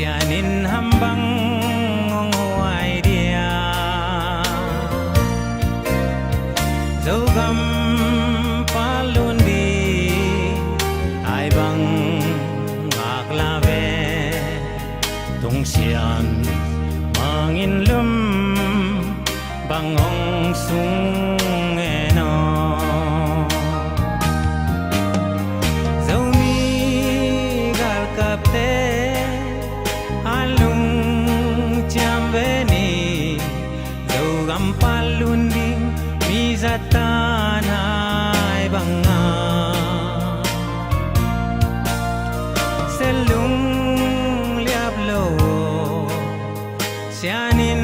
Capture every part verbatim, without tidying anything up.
Sianin ham bang hong huai dia? Zogam patlun ding ai bang ngak la ve. Tung Sian Mang in lum bang hong sung e no. Zomi galkapte a lungciam ve ni. Zogam patlun ding mi zatan ai bang a se lung liap lo. Sianin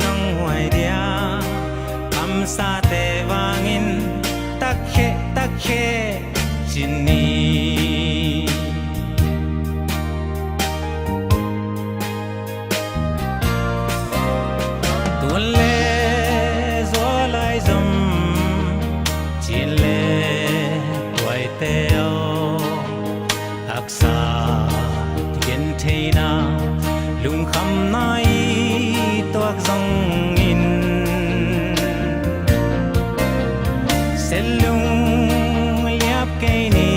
nong huai dia? Kamsate vangin takkhe takkhe ci ni. Tun le zual ai zom, cin le tuaite aw. Haksa gentheihna, lungkhamna i tuak zongin, se lung liap kei ni.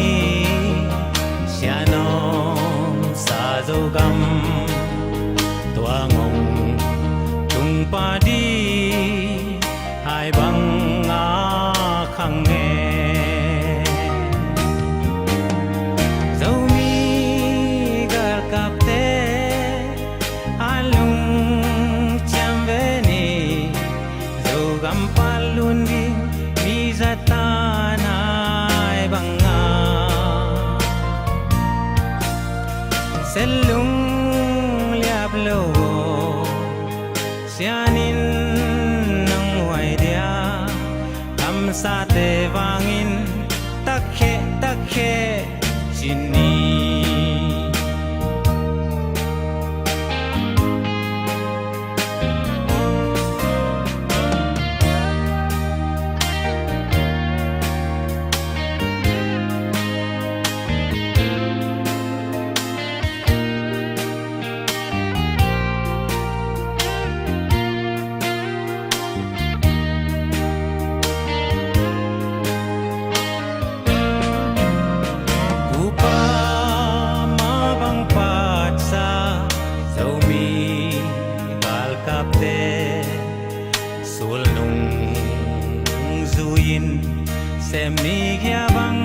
Sian omsa Zogam, tua ngong tung padi ai bang a khang e. Zomi galkapte a lungciam ve ni. Zogam patlun ding mi zatan ai bang a se lung liap lo. Sianin nong huai dia? Kamsate vangin takkhe takkhe ci ni. Upa mah bang patsa, Zomi galkapte sulnung zui-in, sem ni gia bang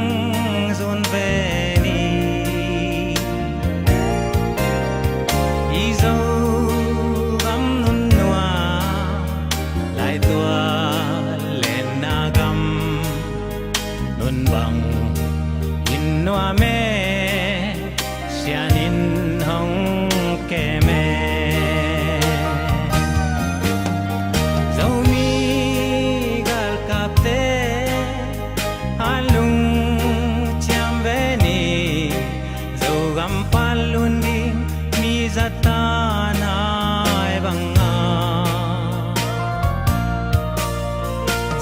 zun ve ni. I Zogam nunnuam, laitual lenna gam, nun bang in nuam e, Sianin hong kem e. Zomi galkapte a lungciam ve ni. Zogam patlun ding mi zatan ai bang a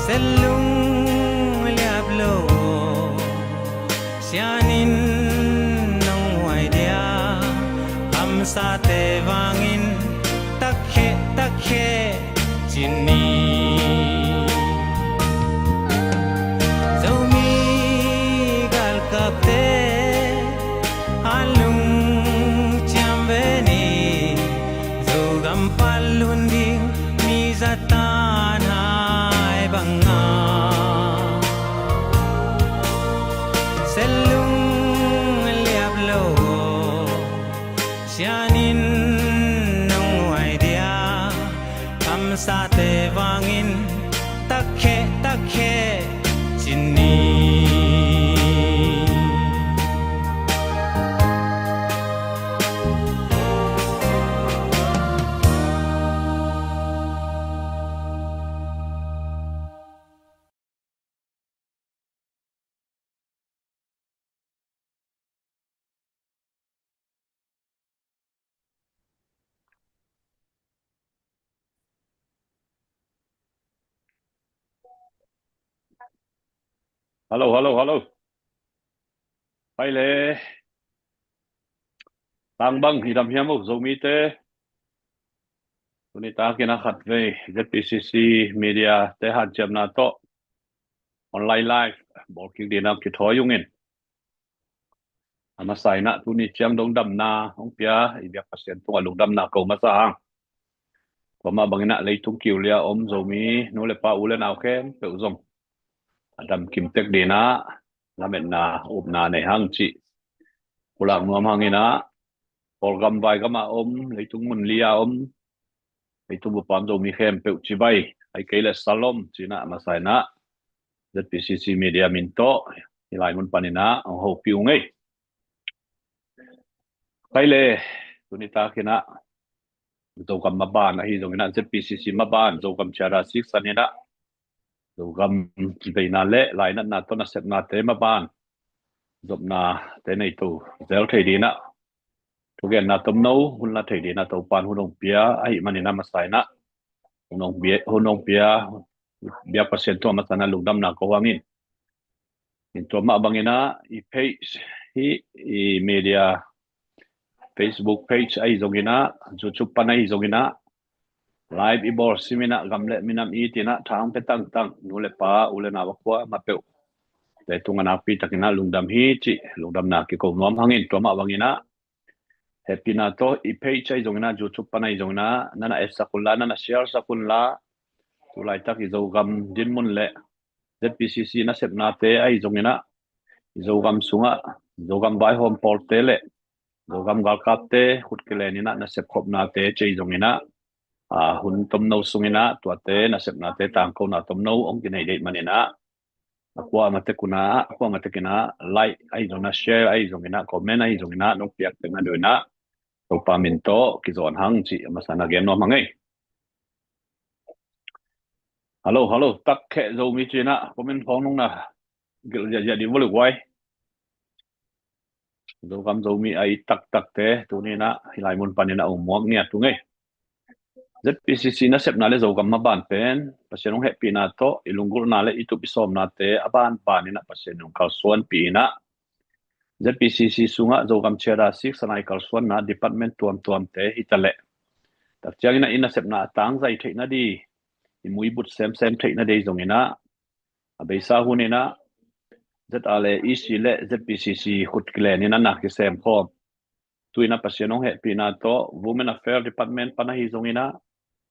se lung liap lo. Sianin nong huai dia? Kamsate vangin takkhe takkhe ci ni. Zomi galkapte a lungciam ve ni. Zogam patlun ding mi zatan ai bang a se lung liap lo. Sianin nong huai dia? Kamsate vangin takkhe takkhe ci ni. Hello, hello, hello. Pai le. Tang bang, i dam hiam uh Zomite? Tuni takin a khatvei Z P C C media te hanciamna tawh online live bawlkik dingin a kithawi ungin, a masa in a tuni ciang dong damna hong pia i biak Pasian tungah lungdamna ko masa hang. Tua mah bangin a leitung kiulia om Zomi nu le pa, u le nau khempeuh zong a dam kim tek dingin a lametna upna nei hang cih pulak nuam hangin a, Kawlgam, Vaigam a om, leitung mun li a om, leitung bup a om Zomi khempeuh cibai, ahih kei leh salom ci-in a masa in a Z P C C media min tawh hih lai mun panin a hong hopih ung ei. Kei leh tuni takin a Zogam maban ahi zongin a, Z P C C maban, Zogam Charter Six a ni a, Zogam veina le lainatna tawh nasepnate maban zopnate nei to zel thei dingin a, thugenna tomno hun la thei dingin a Topan hun hong pia ahih manin a masa in a, hun hong pia, hun hong pia biak Pasian tungah masa in a lungdamna ko hang ing. In tua mah bangin a i page, hih i media Facebook page ahi zongin a, YouTube pan ahi zongin a, live i bawl simin a, gam le minam it in a thang pia tangtang nu le pa, u le nau a kuamah peuh te tungah nakpi takin a lungdam hi cih lungdamna kiko nuam hangin, tua mah bangin a hehpihna tawh i page ahi zongin a, YouTube pan ahi zongin a, na na etsak un la, na na share sak un la. Tu laitak i Zogam dinmun le Z P C C nasepnate ahi zongin a, i Zogam sungah Zogam vaihawm pawlte le Zogam galkapte khut kilen in a nasep khopnate ci ahi zongin a, a, hun tomno sungin a tuate nasepnate tangkona tomno hong kinei deih manin a, a kuamah tek un a, a kuamah tekin a like ahi zongin a, share ahi zongin a, comment ahi zongin a nong piak tek nadingin a Topa min tawh kizawn hang cih a masa in a gen nuam hang ei. Hello, hello, tak kheh Zomi ci-in a comment khawng nong na gelh ziahziah ding vo le guai. Zogam Zomi a it taktakte tuni in a hih lai mun panin a hong muak ngiat ung ei. Z P C C nasepna le Zogam maban pen Pasian hong hehpihna tawh i lunggulhna le i tup i sawmnate a banban in a Pasian hong kalsuanpih in a, Z P C C sungah Zogam Charter Six a na i kalsuanna department tuamtuamte hi ta leh, tak ciangin a i nasepna a tangzai theih nading, i muibut semsem theih nading zongin a, a beisa hun in a Z R A E C le Z P C C khut kilen in a na kisem khawm. Tu in a Pasian hong hehpihna tawh Women Affairs Department pan ahi zongin a,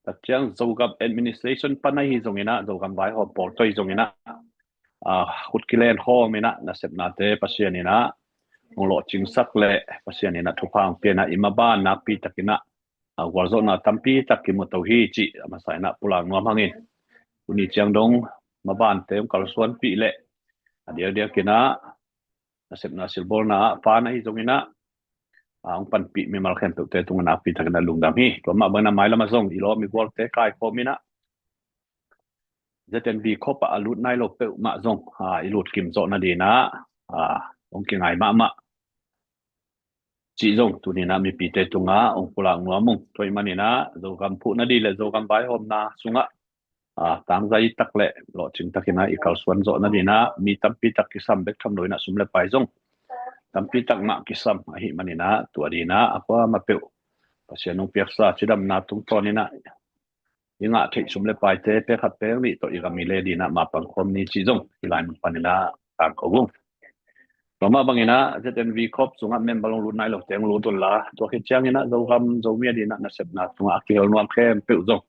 tak ciang Zogam Administration pan ahi zongin a, Zogam vaihawm pawl tawh ahi zongin a, a, khut kilen khawm in a nasepnate Pasian in a hong lawhcingsak le Pasian in a thupha hong pia in a i maban nakpi takin a, a, gualzawhna tampi tak kimu to hi cih a masa in a pulak nuam hangin, tuni ciang dong mabante hong kalsuanpih le a diakdiakin a nasepna silbawlna ah pan ahi zongin a, a, hong panpih mimal khempeuhte tungah nakpi takin a lungdam hi. Tua mah bangin a mailam ah zong i lawm i gualte kaikhawm in a, Z N V khop ah a lut nai lo peuhmah zong, a, i lut kim zawh nadingin a, a, hong kingai mahmah cih zong tuni in a mipite tungah hong pulak nuam ung. Tua ahih manin a Zogam phuh nading le Zogam vaihawmna sungah, a, tangzai tak le lawhcing takin a i kalsuan zawh nadingin a mi tampi tak kisam bek tham lo in a, sum le pai zong tampi tak mah kisam ahih manin a, tua dingin a a kuamah peuh Pasian hong piaksa cidamna tungtawn in a i ngah theih sum le paite pek khat pek nih tawh i gam i lei dingin a mapang khawm ni cih zong hih lai mun panin a tangko ung. Tua mah bangin a Z N V khop sungah member hong lut nai lote hong lut un la, tua khit ciangin a Zogam Zomi adingin a nasepna tungah a kihel nuam khempeuh zong,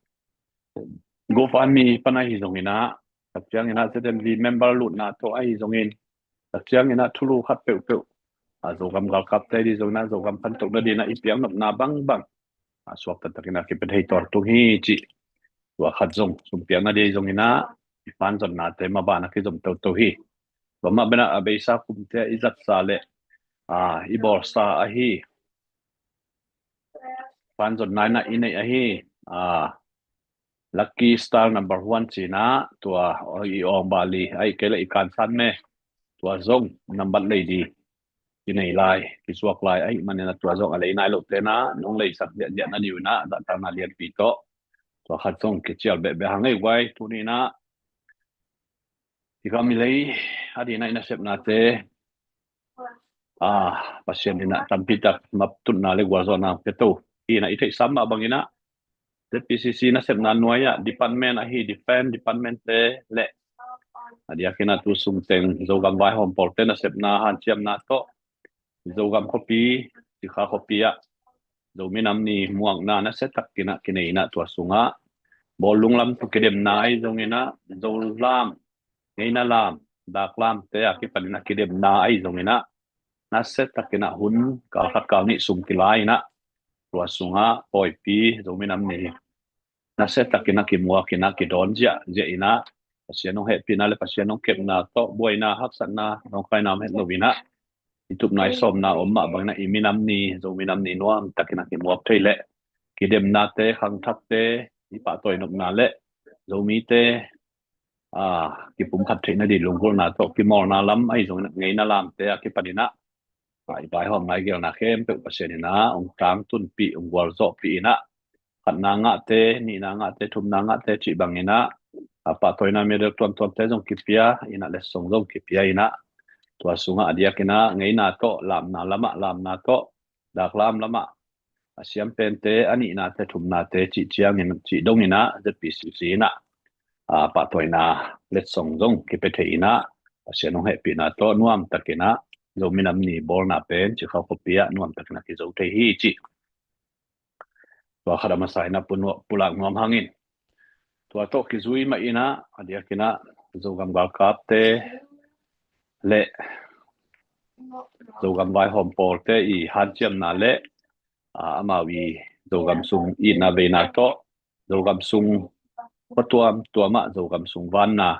GoFundMe pan ahi zongin a, tak ciangin a Z N V member lutna tawh ahi zongin, tak ciangin a thulu khat peuhpeuh, a, Zogam galkapte ading zongin a Zogam khantoh nadingin a i piaknopna bangbang, a, suakta takin a kipia thei tawntung hi cih tua khat zong sum piak nading zongin a i pan zonnate maban a kizom toto hi. Tua mah bangin a a beisa kumte a i zatsa le, a, i bawlsa ahi pan zonna in a i neih ahi, a, Lucky Star number one ci-in a, tua i awng bali, ahih kei leh i kansan me, tua zong nambat lei ding i nei lai, kisuak lai ahih manin a, tua zong a lei nai lote in a nong leisak ziahziah nading in a zahtakna lianpi tawh tua khat zong kicial behbeh hang ei guai. Tuni in a i gam i lei adingin a i nasepnate ah, Pasian in ah tampi tak maptutna le gualzawhna hong pia to hi in ah, i theihsa mah bangin ah Z P C C nasepna nuai ah department ahi, different department te le a diakin ah tu sungteng Zogam vaihawm pawlte nasepna hanciamna tawh Zogam khuapi, Cikha khuapi ah Zomi Nam Ni muakna nasia takin ah kinei in ah, tua sungah Bawlung lam tawh kidemna ahi zongin ah, Zolam, Ngeina lam, Daklam te a kipanin ah kidemna ahi zongin ah, nasia takin ah hun kal khat kal nih sung kila in ah, tua sungah pawipi Zomi Nam Ni nasia takin ah kimuak in ah kidawn ziahziah in ah, Pasian hong hehpihna le Pasian hong kepna tawh buaina, haksatna, nawngkaina om het lo in ah, i tupna i sawmna om mah bangin ah i minam ni, Zomi Nam Ni nuam takin ah kimuak thei leh kidemnate, khangthakte i pahtawi nopna le Zomite, ah, kipumkhat theihna ding lunggulhna tawh kimawlna lam ahi zongin ah, Ngeina lamte a kipanin ah, ah, i vaihawm ngaigelna khempeuh Pasian in ah hong tangtunpih, hong gualzawhpih in ah, khatna ngahte, nihna ngahte, thumna ngahte cih bangin ah, a pahtawina medal tuamtuamte zong kipia in ah, letsong zong kipia in ah, tua sungah a diakin ah Ngeina tawh, Lamna lamah, Lamna tawh, Daklam lamah a siam pente, a nihnate, thumnate cih ciangin, cih dongin ah Z P C C in ah, a pahtawina letsong zong kipia thei in ah, Pasian hong hehpihna tawh nuam takin ah Zomi Nam Ni bawlna pen Cikha khuapi ah nuam takin ah kizo thei hi cih tua khat a masa in ah pulak nuam hangin, tua tawh kizui mah in ah a diakin ah Zogam galkapte le Zogam vaihawm pawlte i hanciamna le, ah, amau i Zogam sung itna veina tawh Zogam sung khua tuamtuam ah Zogam sung vanna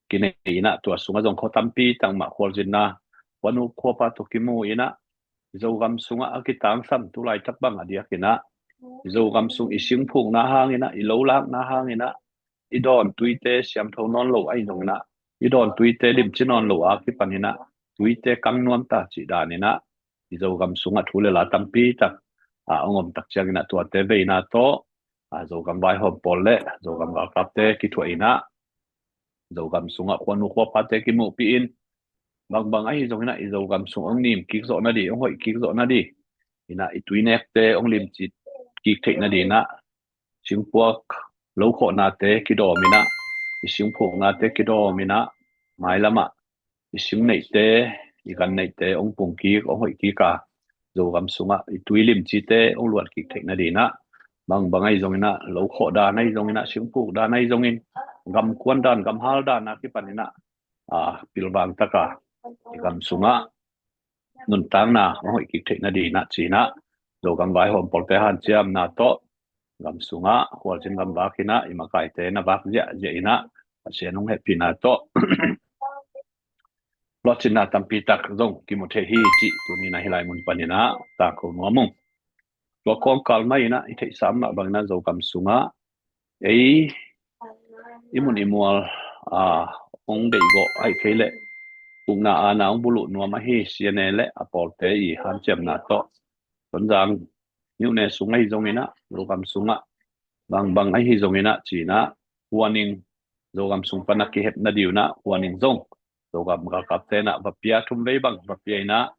kinei in ah, tua sungah zong khua tampi tak mah khualzinna, khuanu khuapa tawh kimu in ah, Zogam sungah a kitangsam tu laitak bang a diakin ah, Zogam sung i singphukna hangin ah, i lo lakna hangin ah, i dawn tuite siamtho nawn lo ahi zongin ah, i dawn tuite limci nawn lo a kipanin ah, tuite kang nuam ta cih danin ah, i Zogam sungah thu le la tampi tak, ah, hong om tak ciangin ah, tuate veina tawh, ah, Zogam vaihawm pawl le Zogam galkapte kithuah in ah, Zogam sungah khuanu khuapate kimuhpih in, bangbang ahi zongin ah i Zogam sung hong nim kik zawh nading, hong hoih kik zawh nading in ah, i tuinekte hong limci kik theih nading in ah, singpuak lo khawhnate kidawm in ah, i singphuknate kidawm in ah, mailam ah i sing neihte, i gan neihte hong pung kik, hong hoih kik a, Zogam sungah i tui limcite hong luat kik theih nading in ah, bangbang ahi zongin ah, lo khawh dan ahi zongin ah, singphuk dan ahi zongin, gamkuan dan, gamhal dan a kipanin ah, ah, pilvang tak a i gam sungah nuntakna hong hoih kik theih nading in ah ci in ah, Zogam vaihawm pawlte hanciamna tawh gam sungah khualzin gam vak in ah, i makaite na vak ziahziah in ah, Pasian hong hehpihna tawh lawhcinna tampi tak zong kimu thei hi cih tuni in ah hih lai mun panin ah tangko nuam ung. Tua kawngkal mah in ah i theihsa mah bangin ah Zogam sungah ei i mun i mual, ah, hong deihgawh ahih kei leh ukna aana hong buluh nuam ahi C N A le a pawlte i hanciamna tawh Tonzang myone sung ahi zongin ah, Zogam sungah bangbang ahi zongin ah ci in ah, huaning Zogam sung pan a kihep nading in ah huaning zong Zogam galkapte in ah va pia, thum vei bang va pia in ah,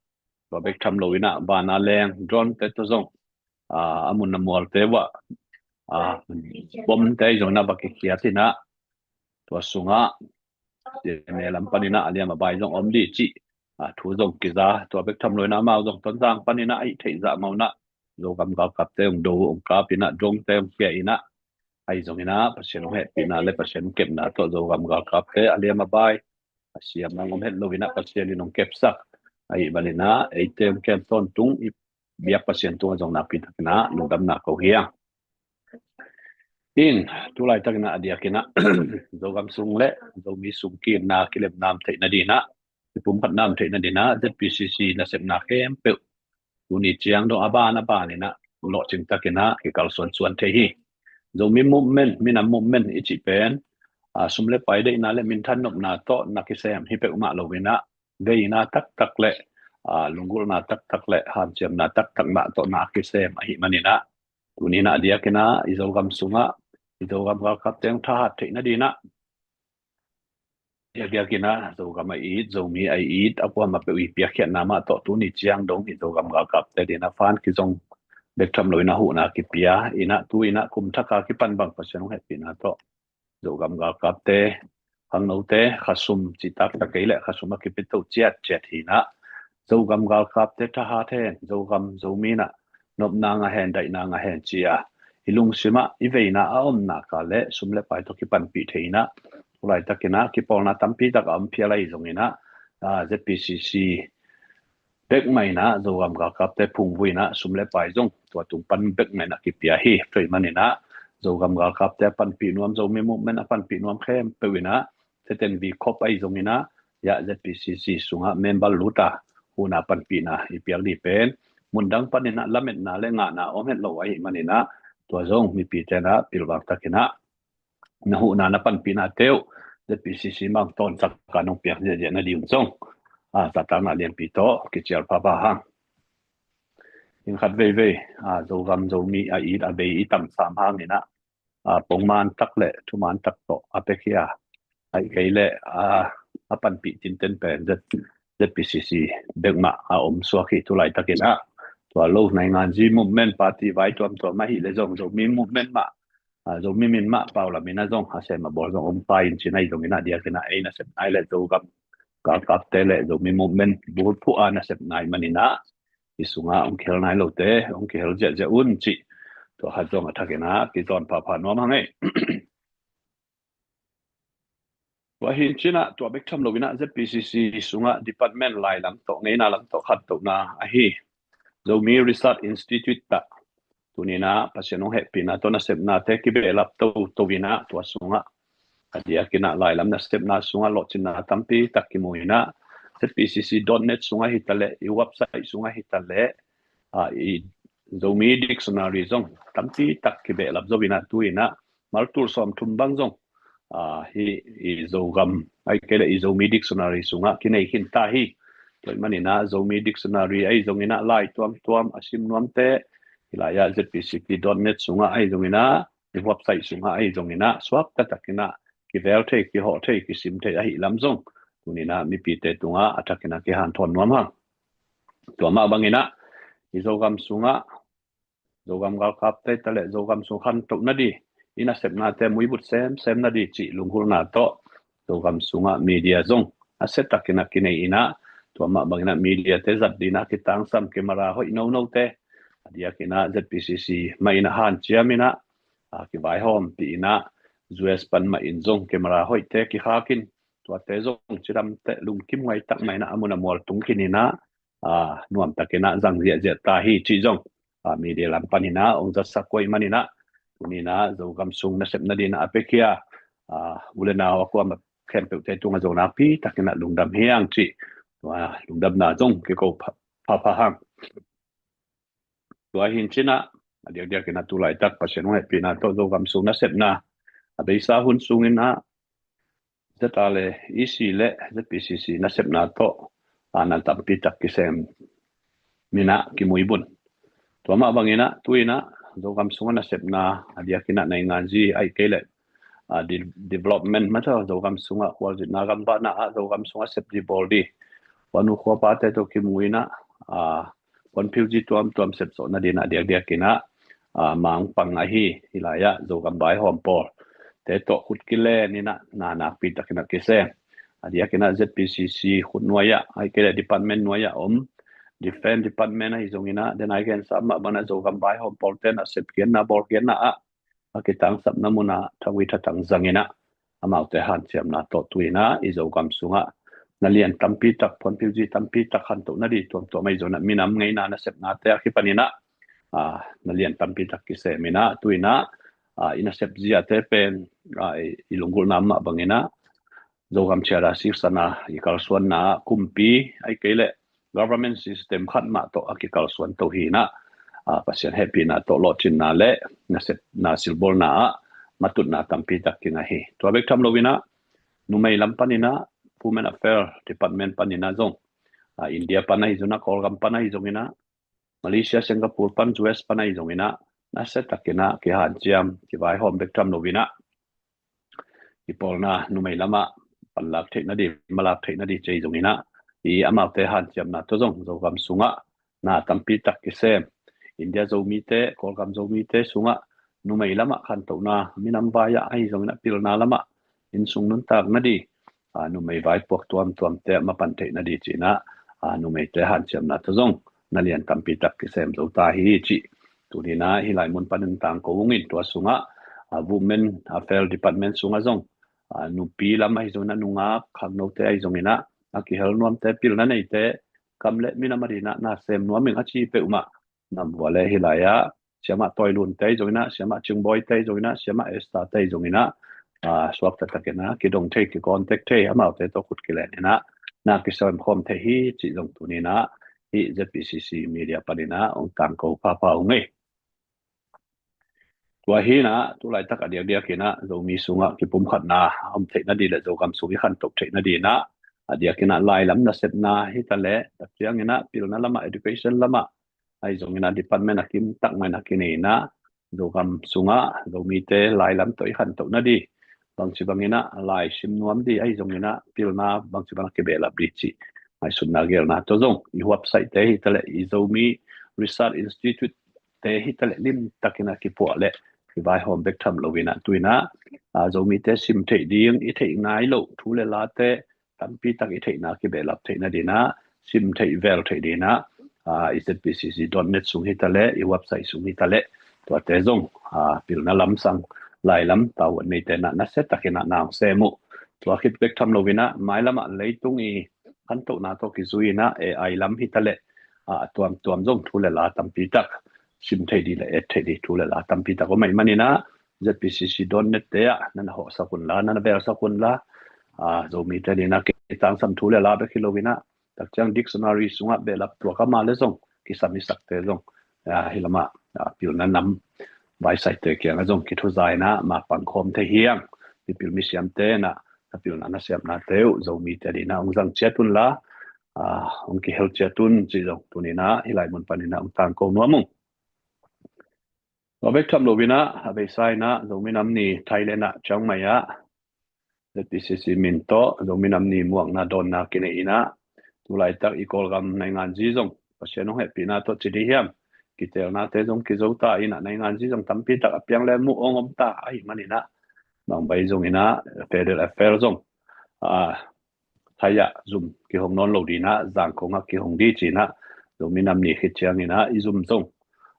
tua bek tham lo in ah van a leng drone te tawh zong, ah, a mun a mualte uah, ah, bomte zong in ah va kikhiat in ah, tua sungah C N A lam panin ah a liam a bai zong om ding cih, ah, thu zong kiza, tua bek tham lo in ah amau zong Tonzang panin ah a i theih zah mah un ah Zogam galkapte hong do, hong kap in ah, drone te hong khia in ah, ahi zongin ah Pasian hong hehpihna le Pasian hong kepna tawh Zogam galkapte a liam a bai a siam hong om het lo in ah Pasian in hong kepsak ahih manin ah, eite hong kem tawntung i biak Pasian tungah zong nakpi takin ah lungdamna ko hi hang. In, tu laitakin ah a diakin ah Zogam sung le Zomi sung kiimna kilemna om theih nading in ah, kipumkhatna om theih nading in ah Z P C C nasepna khempeuh tuni ciang dong a ban a ban in ah lawhcing takin ah kikalsuansuan thei hi. Zomi movement, minam movement i cih pen, ah, sum le pai deihna le minthan nopna tawh na kisem hi peuhmah lo in ah, veina taktak le, ah, lunggulhna taktak le hanciamna taktak mah tawh na kisem ahih manin ah, tuni in ah a diakin ah i Zogam sungah i Zogam galkapte hong thahat theih nading in ah Biakbiak in ah Zogam a it, Zomi a it, a kuamah peuh i piakkhiatna mah tawh tuni ciang dong i Zogam galkapte adingin ah fan kizong bek tham loin ah huhna kipia in ah, tu in ah kum thak a kipan bang Pasian hong hehpihna tawh Zogam galkapte, khangnote, khasum cihtak ta kei leh khasum a kipia to ciatciat hi in ah, Zogam galkapte thahat hen, Zogam Zomi in ah nopna ngah hen, daihna ngah hen ci-a i lungsim ah i veina a om nak leh sum le pai tawh kipanpih thei in ah, tu laitakin ah kipawlna tampi tak a om phial ahi zongin ah, ah, Z P C C bek mah in ah Zogam galkapte phungvui in ah sum le pai zong tua tung pan bek mah in ah kipia hi. Tua ahih manin ah Zogam galkapte a panpih nuam, Zomi Movement a panpih nuam khempeuh in ah, theten V Corp ahi zongin ah, ya Z P C C sungah member lut a, huhna panpihna i piak ding pen mun dang panin ah lametna le ngahna om het lo ahih manin ah, tua zong mipite in ah pilvang takin ah na huhna na panpihna teuh Z P C C mah tawh tawntungin hong piak ziahziah nading un zong, ah, zahtakna lianpi tawh kicial phapha hang. Inn khat veivei, ah, Zogam Zomi a it a bei i tamsam hangin ah, ah, pongman tak le thuman tak tawh a piakhia, ahih kei leh, ah, a panpih tinten pen Z, Z P C C bek mah a om suak hi. Tu laitakin ah tua lo nainganzi movement, party vai tuamtuam ahih leh zong Zomi Movement mah, ah, Zomi min mah pau lamin ah zong a sem a bawl zong om pah in ci-in ahi zongin ah, a diakin ah ei nasepna le Zogam galkapte le Zomi Movement bulphuh a nasepna ahih manin ah, i sungah hong kihel nai lote hong kihel ziahziah un cih tua khat zong a thakin ah kizawn phapha nuam hang ei. Tua hi in cin ah, tua bek tham loin ah Z P C C sungah department lai lam tawh, ngeina lam tawh khantohna ahi Zomi Research Institute tah tuni in ah Pasian hong hehpihna tawh nasepnate kibehlap toto in ah, tua sungah a diakin ah lai lam nasepna sungah lawhcinna tampi tak kimu in ah, Z P C C dot net sungah hi ta leh, i website sungah hi ta leh, ah, i Zomi Dictionary zong tampi tak kibehlap zo in ah, tu in ah maltul sawmthum bang zong, ah, hi i Zogam, ahih kei leh i Zomi Dictionary sungah kinei khin ta hi. Tua ahih manin ah Zomi Dictionary ahi zongin ah lai tuamtuam a sim nuamte, hi lai ah Z P C C dot net sungah ahi zongin ah, i website sungah ahi zongin ah suak taktakin ah kivel thei, kihawh thei, kisim thei ahih lam zong tuni in ah mipite tungah a thakin ah kihanthawn nuam hang. Tua mah bangin ah i Zogam sungah Zogam galkapte ta leh Zogam sung khantoh nading, i nasepnate muibut semsem nading cih lunggulhna tawh Zogam sungah media zong a sia takin ah kinei in ah, tua mah bangin ah mediate zat dingin ah kitangsam camera hoih nonote, a diakin ah Z P C C mah in ah hanciam in ah, ah, kivaihawmpih in ah, U S pan mah in zong camera hoihte kikhak in, tuate zong cidamteh lungkim huai tak mah in ah a mun a mual tung khin in ah, ah, nuam takin ah zang ziahziah ta hi cih zong, ah, media lam panin ah hong zatsak uh ahih manin ah, tuni in ah Zogam sung nasep nading in ah a piakhia, ah, u le nau a kuamah khempeuhte tungah zong nakpi takin ah lungdam hi hang cih, ah, lungdamna zong kiko pha, phapha hang. Tua hi in cin ah, a diakdiakin ah tu laitak Pasian hong hehpihna tawh Zogam sung nasepna a beisa hun sungin ah, Z R A E C le Z P C C nasepna tawh, ah, na tampi tak kisem in ah kimuibun. Tua mah bangin ah tu in ah Zogam sungah nasepna a diakin ah nainganzi, ahih kei leh, ah, de-, development mah tawh, Zogam sungah khualzinna gamvahna ah Zogam sungah sep ding bawl ding, khuanu khuapate tawh kimu in ah, ah, puanphiuzi tuamtuam sep zawh nading in ah diakdiakin ah, ah, mangpang ahi, hi lai ah Zogam vaihawm pawlte tawh khut kilen in ah na nakpi takin ah kisem. A diakin ah Z P C C khut nuai ah, ahih kei leh department nuai ah om Defense Department ahi zongin ah, den a i gensa mah bangin ah Zogam vaihawm pawlte in ah sepkhiatna bawlkhiatna ah a kitangsapna mun ah thagui thatang zang in ah, amaute hanciamna tawh tu in ah i Zogam sungah na lian tampi tak, puanphiuzi tampi tak khantoh nading, tuamtuam ahi zongin ah minam ngeina nasepnate a kipan in ah, ah, na lian tampi tak kisem in ah tu in ah, ah, i nasep ziate pen, ah, i, i lunggulhna mah bangin ah Zogam Charter Six ah i kalsuanna ah kumpi, ahih kei leh government system khat mah tawh a kikalsuan to hi in ah, ah, Pasian hehpihna tawh lawhcinna le nasepna silbawlna ah matutna tampi tak kingah hi. Tua bek tham loin ah numei lam panin ah Women Affairs Department panin ah zong, ah, India pan ahi zongin ah, Kawlgam pan ahi zongin ah, Malaysia, Singapore pan, U S pan ahi zongin ah, na sia takin ah kihanciam, kivaihawm bek tham loin ah, i pawlna numei lamah panlak theih nading, malak theih nading cei zong inah, i amaute hanciamna tawh zong Zogam sungah na tampi tak kisem. India Zomite, Kawlgam Zomite sungah numei lamah khantohna, minam vai-ah ahi zong inah pilna lamah innsung nuntak nading, a, numei vaipuak tuamtuamte a mapan theih nading ci inah, a, numeite hanciamna tawh zong na lian tampi tak kisem zo ta hi cih tuni inah hih lai mun panin tangko ung in, tua sungah, a, Women Affairs Department sungah zong, a, nupi lam ahi zong inah nungak khangnote ahi zong inah a kihel nuamte, pilna neite, kam le minam ading inah na sem nuam ing a ci peuhmah nam vua le hih lai-ah Siamah Tawi Lunte ahi zong inah, Siamah Cing Bawite ahi zong inah, Siamah Esther-te ahi zong inah, a, suakta tak inah kidong thei, kicontact thei, amaute tawh khut kilen inah na kisem khawm thei hi cih zong tuni inah hih Z P C C media pan inah hong tangko phapha ung ei. Tua hi inah tu laitak a diakdiak inah Zomi sungah kipumkhatna a om theih nading le Zogam sung i khantoh theih nading inah a diak inah lai lam nasepna hi ta leh, tak ciang inah pilna lamah, education lamah ahi zong inah department a kim tak mah inah kinei inah Zogam sungah Zomite lai lam tawh i khantoh nading, bangci bang inah lai sim nuam ding ahi zong inah pilna bangci bang a kibehlap ding cih ngaihsutna gelna tawh zong i website-te hi ta leh, i Zomi Research Institute-te hi ta leh lim tak inah kipuah le kivaihawm bek tham lo inah tu inah, a, Zomite sim theih ding, i theih ngai loh thu le late tampi tak i theihna kibehlap theih nading inah, sim theih vel theih ding inah, a, i Z P C C dot net sung hi ta leh, i website sung hi ta leh, tuate zong, a, pilna lamsang lai lam tavuan neite inah nasia tak inah na hong sem uh. Tua khit bek tham lo inah mailamah leitung i khantohna tawh kizui inah A I lam hi ta leh, a, tuamtuam zong thu le la tampi tak sim thei ding le et thei ding thu le la tampi tak om ahih man inah Z P C C dot net-te ah na na hawhsak un la, na na belsak un la, a, Zomite ading inah kitangsam thu le la bek hi lo inah, tak ciang dictionary sungah behlap tuak a mah le zong kisam i sakte zong, a, hih lamah, a, pilna nam vaisaite kiangah zong kithuza inah mapang khawm thei hi hang. Mipil misiamte inah na pilna na siamnate uh Zomite ading inah hong zang ciat un la, a, hong kihel ciat un cih zong tuni inah hih lai mun pan inah hong tangko nuam ung. Tua bek tham lo inah a beisa inah Zomi Nam Ni Thailand ah, Chiang Mai ah Z P C C min tawh Zomi Nam Ni muakna dawnna kinei inah, tu laitak i Kawlgam nainganzi zong Pasian hong hehpihna tawh ci dih hiam, kiteelnate zong kizo ta inah nainganzi zong tampi tak a piang le muh hong om ta ahih man inah, Mumbai zong inah Federal Affairs zong, a, Thai ah zum kihong nawn lo ding inah Zangkong ah kihong ding ci inah Zomi Nam Ni khit ciang inah i zum zong,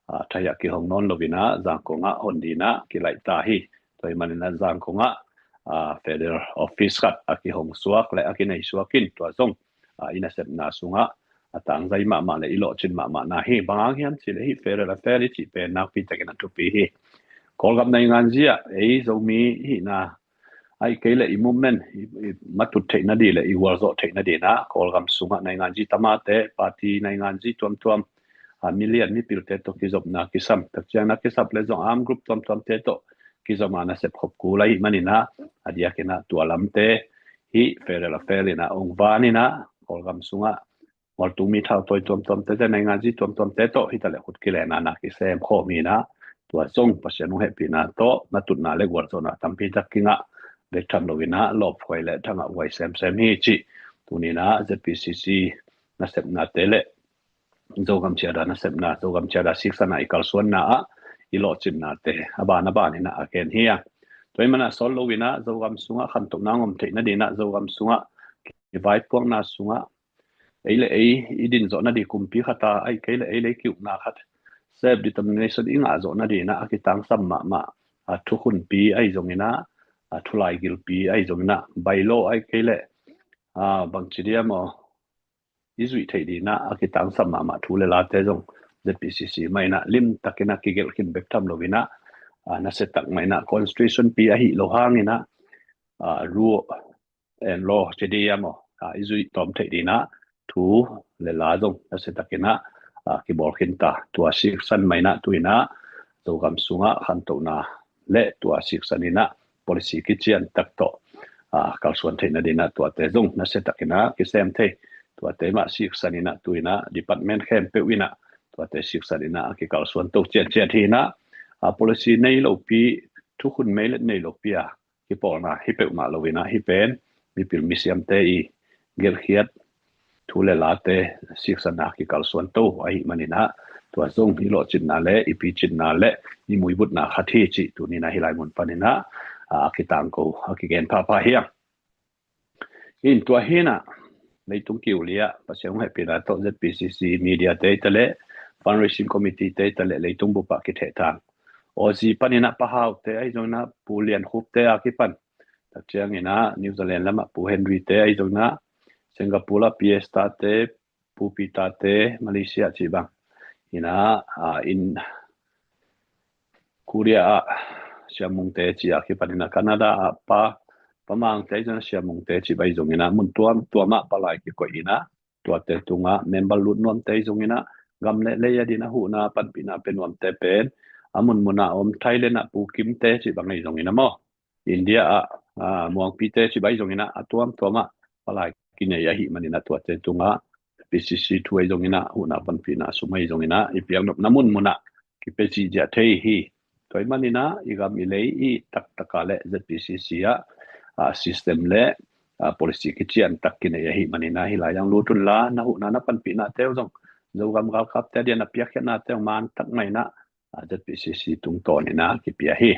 a, Thai ah kihong nawn lo inah Zangkong ah hon ding inah kilaih ta hi. Tua ahih man inah Zangkong ah, a, Federal Office khat a kihong suak le a kinei suak in, tua zong, a, i nasepna sungah a tangzai mahmah le i lawhcin mahmahna hi. Bang hang hiam cih leh hih Federal Affairs i cih pen nakpi tak inah thupi hi. Kawlgam nainganzi ah ei Zomi hihna, ahih kei leh i movement i, i matut theih nading le i gualzawh theih nading inah Kawlgam sungah nainganzi tamate, party nainganzi tuamtuam, a, milian mipilte tawh kizopna kisam, tak ciang na kisap le zong armed group tuamtuamte tawh kizom a nasep khop kul ahih man inah, a diak inah tua lamte hih Federal Affairs inah hong van inah Kawlgam sungah mualtung mi thautawi tuamtuamte, nainganzi tuamtuamte tawh hi ta leh khut kilen a na kisem khawm inah, tua zong Pasian hong hehpihna tawh na tutna le gualzawhna tampi tak kingah bek tham lo inah lawphuai le thangah huai semsem hi cih tuni inah Z P C C nasepnate le Zogam Charter nasepna, Zogam Charter siksan a i kalsuanna ah i lawhcinnate a ban a ban inah a gen hi a. Tua ahih man a sawt lo inah Zogam sungah khantohna hong om theih nading inah Zogam sungah i vaipuakna sungah ei le ei i din zawh nading kumpi khat a, ahih kei leh ei le ei ki-ukna khat, self determination i ngah zawh nading inah a kitangsam mahmah, a, thukhunpi ahi zong inah, a, thulaigilpi ahi zong inah, bylaw ahih kei leh, a, bangci diam aw, i zuih theih ding inah a kitangsam mahmah thu le late zong Z P C C mah inah lim tak inah kigelh khin bek tham lo inah, a, nasia tak mah inah constitution pi ahih loh hang inah, a, rule and law ci diam aw, a, i zuih tawm theih ding inah thu le la zong nasia tak inah, a, kibawl khin ta. Tua siksan mah inah tu inah Zogam sungah khantohna le tua siksan inah policy kician tak tawh, a, kalsuan theih nading inah tuate zong nasia tak inah kisem thei. Tuate mah siksan inah tu inah department khempeuh inah tuate siksan inah a kikalsuan to ciatciat hi inah, a, policy nei lopi, thukhun mei le nei lopi a kipawlna hi peuhmah lo inah hih pen mipil misiamte i gelhkhiat thu le late siksana kikalsuan to ahih maninah, tua zong i lawhcinna le i picitna le i muibutna khat hi cih tuninah hih lai mun paninah a kitangko a kigen phapha hiam. In tua hinah leitung kiulia Pasian hong hehpihna tawh Z P C C media te i ta le fundraising committee te i ta le leitung bupah kithehthang Aussie paninah Pa Hau te ahi zonginah Pu Lian Khup te a kipan, tak cianginah New Zealand lamah Pu Henry te ahi zonginah Singapore ah P S ta te, Pu Peter te, Malaysia cih bang inah, a, in Korea ah Siamungte cih a kipaninah Canada ah Pa, Pa Mangte ahi zonginah Siamungte cih bang ahi zonginah mun tuamtuamah palai kikoih inah tuate tungah member lut nuamte ahi zonginah gam le lei a dinah huhna panpihna pe nuamte pen a munmunah om Thailand ah Pu Kimte cih bang ahi zonginah maw, India ah, a, Muangpite cih bang ahi zonginah a tuamtuamah palai kinei ahih maninah tuate tungah P C C thu ahi zonginah huhna panpihna sum ahi zonginah i piaknopna munmunah kipe cihziah thei hi. Tua ahih maninah i gam i lei i taktakah le Z P C C ah, a, system le, a, policy kician tak kinei ahih maninah hih lai-ah lut unla na huhna na panpihna teu zong Zogam galkapte a diana piakkhiatna teu man tak mah inah, a, Z P C C tungtawn inah kipia hi.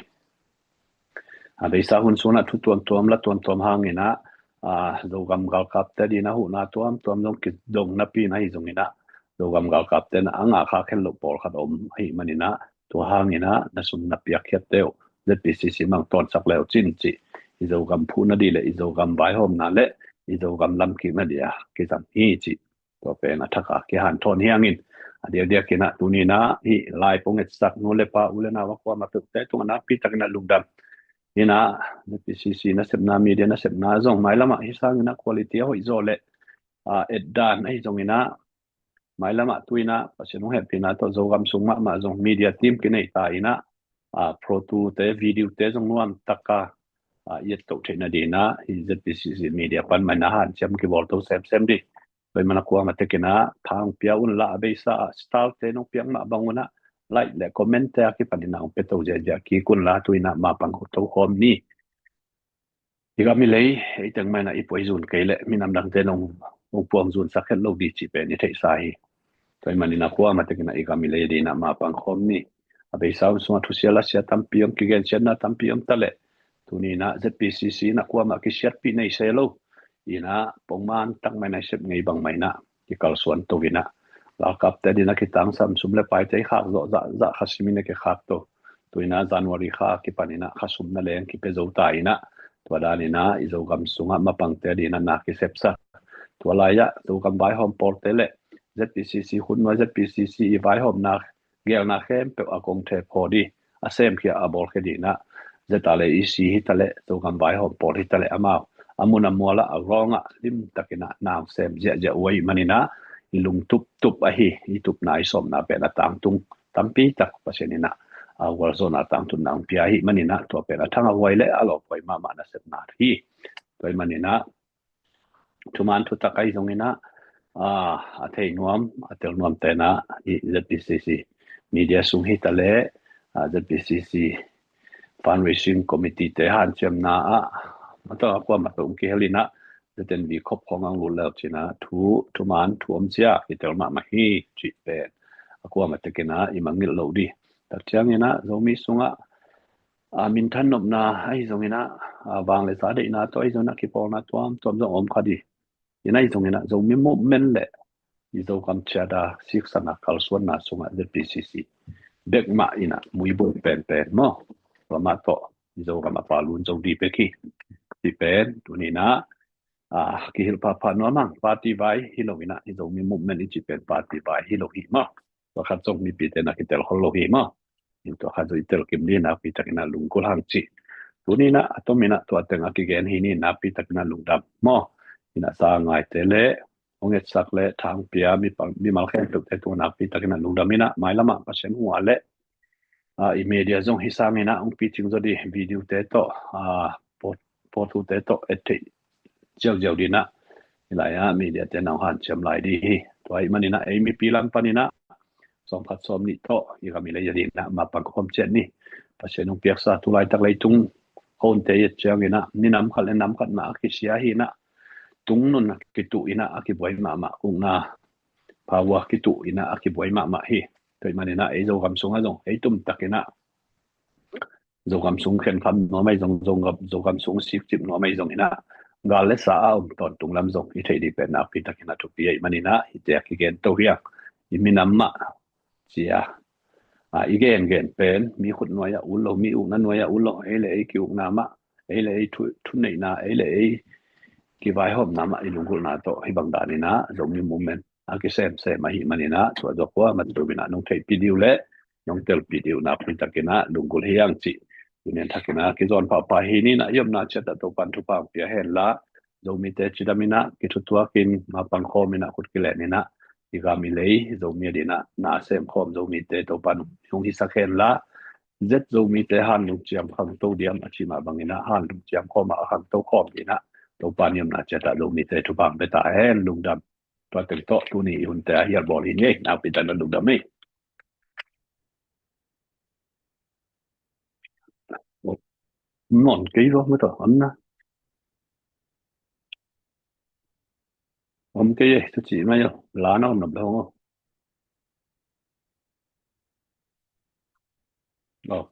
A, beisa hun sunah thu tuamtuam la tuamtuam hanginah, a, Zogam galkapte a dinah huhna tuamtuam zong kidong napi na hi zonginah Zogam galkapte na a ngah kha khen loh pawlkhat om ahih maninah tua hanginah na sum na piakkhiat teu Z P C C mang tawnsak leu cin cih i Zogam phuhna dih le i Zogam vaihawmna le i Zogam lamkikna dih a kizang hi cih tua pen a thaka kihanthawn hiangin a diakdiakinah tuninah hih lai pong etsak nu le pa u le nau a kuama peuhte tungah nakpi takinah lungdam inah Z P C C nasepna media nasepna zong mailamah hih sanginah quality a hoih zaw le, a, etdan ahi zonginah mailamah tuinah Pasian hong hehpihna tawh Zogam sung mahmah zong media team kinei ta inah, a, photo te video te zong nuam taka, a, i ettoh theihna dinah hih Z P C C media pan mah inah hanciam kibawlto semsem dih. Tua ahih manin a kuamah tekinah tha hong pia unla a beisa ah style te nong piak mah bang unah like le comment te a kipaninah hong pia to ziahziah kik unla tuinah mapang to khawm ni. I gam i lei ei teng mah inah i puai zun kei leh minam dangte nong puang zunsak het lo dih cih pen i theihsa hi. Tua ahih manin a kuamah tekinah i gam i lei a dinah mapang khawm ni. A beisa hun sungah thusia lasia tampi om, kigensiatna tampi om ta leh tuninah Z P C C inah kuamah kisiatpih nei se lo inah pongman tak mah inah i sep ngei bang mah inah kikalsuan to inah galkapte a dinah kitangsam sum le paite i khak zawh zahzah kha simin a kikhak to. Tuinah January kha kipaninah kha sum na leng kipia zo ta inah tua daninah i Zogam sungah mapangte a dinah na kisepsak. Tua lai-ah Zogam vaihawm pawlte le Z P C C hun nuai Z P C C i vaihawmna gelna khempeuh a kong thephaw dih a semkhia a bawlkhia dinah Z R A E C hi ta leh Zogam vaihawm pawl hi ta leh amau a mun a mual ah a ground ah limtakinah na hong sem ziahziah uh ahih maninah i lungtup tup ahi i tupna i sawmna pen a tangtung tampi tak Pasian inah a gualzawhna tangtunna hong pia ahih maninah tua pen a thang a huai le a lawphuai mahmah nasepna hi. Tua ahih maninah thuman thutak ahi zonginah, a, a thei nuam a tel nuam tenah i Z P C C media sung hi ta leh, a, Z P C C fundraising committee te hanciamna ah mata a kuamah peuh hong kihel inah Z N V khop khawng ang lut leu cinah thu thuman thu om cia kitel mahmah hi cih pen a kuamah tekinah i mangngilh loh dih. Tak cianginah Zomi sungah, a, minthan nopna ahi zonginah, a, vang le za deihna tawh ahi zonginah kipawlna tuamtuam zong om kha dih. Inah ahi zonginah Zomi movement le i Zogam ciada siksana kalsuanna sungah Z P C C bek mah inah muibung penpen maw, tua mah tawh i Zogam a palun zo dih bek hi. Cih pen tuninah, a, kihilh phapha nuam hang. Party vai hi lo inah i Zomi movement i cih pen party vai hi lo hi maw. Tua khat zong mipite na kitel khol lo hi maw. In tua khat zong i tel kim ni, nakpi takinah lunggulh hang cih. Tuninah a tominah tua teng a kigen hi ni, nakpi takinah lungdam maw. Inah za ngaite le hong etsak le tha hong pia mimal khempeuhte tungah nakpi takinah lungdam inah mailamah Pasian hua le, a, i media zong hi sanginah hong picing zaw dih, video te tawh, a, pawtute tawh et theih ziauziau dinah i lai-ah media te na hong hanciam lai dih hi. Tua ahih maninah ei mipi lam paninah sawmkhat sawmnih tawh i gam i lei a dinah mapang khawm ciat ni. Pasian hong piaksa tu laitak leitung Phone te i et ciangin ah, ni nam khat le nam khat mah a kisia hi in ah, tungnun a kituh in ah a kibuai mahmah, ukna power kituh in ah a kibuai mahmah hi. Tua ahih manin ah ei Zogam sungah zong ei tumtakin ah Zogam sung khenkham nuam ahi zong, Zogam, Zogam sung sikcip nuam ahi zongin ah, gal le sa a om tawntung lam zong i theih ding pen nakpi takin ah thupi ahih manin ah hihte a kigen to hi hang. I minam mah cia, a, i gengen pen mi khut nuai ah ut lo, mi ukna nuai ah ut lo, ei le ei kiukna mah, ei le ei thu, thuneihna, ei le ei kivaihawmna mah i lunggulhna tawh hih bang danin ah Zomi Movement a kisemsem ahih manin ah, tua zawh kuamah tum in ah nong theihpih ding uh le nong telpih ding uh nakpi takin ah lunggulh hi hang cih tuni in thakin ah kizawn pahpah hi. Ni in ah i omna ciat ah Topa'n thupha hong pia hen la, Zomite cidam in ah kithutuak in, mapang khawm in ah, khut kilen in ah i gam i lei Zomi ading ah na sem khawm Zomite Topa'n hong hisak hen la, zet Zomite hanlung ciam khangto diam a cih mah bangin ah hanlung ciam khawm ah a khangto khawm in ah Topa'n i omna ciat ah Zomite thupha hong pia ta hen. Lungdam. Tua teng tawh tuni i hunte a hial bawl hi ni ei, nakpi takin ah lungdam ei. Nawn kei lo mah tawh, om na. Om kei ei, tu ci mai lo, la na om nop lo. Oh.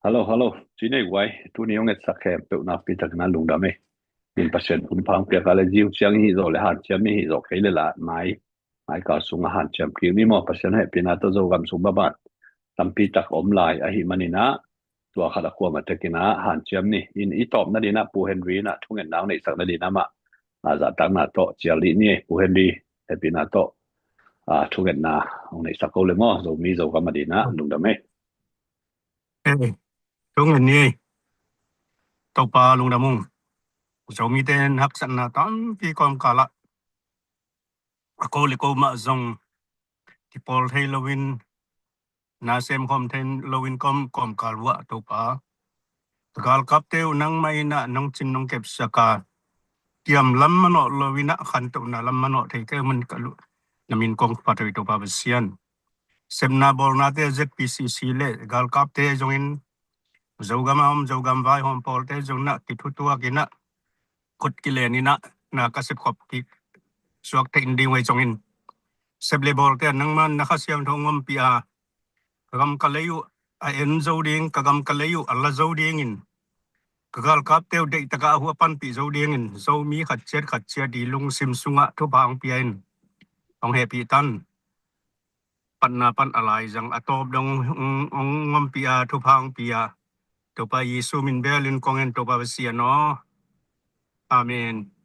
Hello, hello. Ci nei guai, tuni hong etsak khempeuh nakpi takin ah lungdam ei. In Pasian thupha hong piak a le ziu ciang i hih zawh le hanciam i hih zawh kei le la mai, mai kal sungah hanciam kik ni maw. Pasian hehpihna tawh Zogam sung banban tampi tak om lai ahih manin ah, tua khat a kuamah tekin ah hanciam ni. In i tawpna ding ah Pu Henry in ah thungetna hong neihsak nading ah amah, a, zahtakna tawh cial dih ni ei. Pu Henry, hehpihna tawh, a, thungetna hong neihsak ko le maw, Zomi Zogam ading ah. Lungdam ei. Eh, thungen ni ei. Topa lungdam ung. Zomite in haksatna tampi kawmkal ah a ko le ko mah zong kipawl thei loin, na sem khawm thei loin kawm, kawmkal uah Topa, ka galkapte uh nangmah in ah nong cin nong kepsak a, kiam lam manawh loin ah khantohna lam manawh thei kei un ka lung, na min kong phat uh hi Topa Pasian. Sepna bawlnate Z P C C le galkapte zongin, Zogam a om Zogam vaihawm pawlte zong in ah kithutuak in ah, khut kilen in ah na ka sepkhop kik suak theih ding uh ahi zongin, sep le bawlte ah nangman na Kha Siangtho hong ompih a, ka gam ka lei uh a en zo ding, ka gam ka lei uh a la zo dingin, ka galkapte uh deihtak ah a huh a panpih zo dingin, Zomi khat ciat khat ciat i lungsim sungah thupha hong pia in, hong hehpih tan. Patna pan a laizang a tawp dong hong, hong ompih a, thupha hong pia, Topa Jesu min belin kong en, Topa Pasian aw. Amen.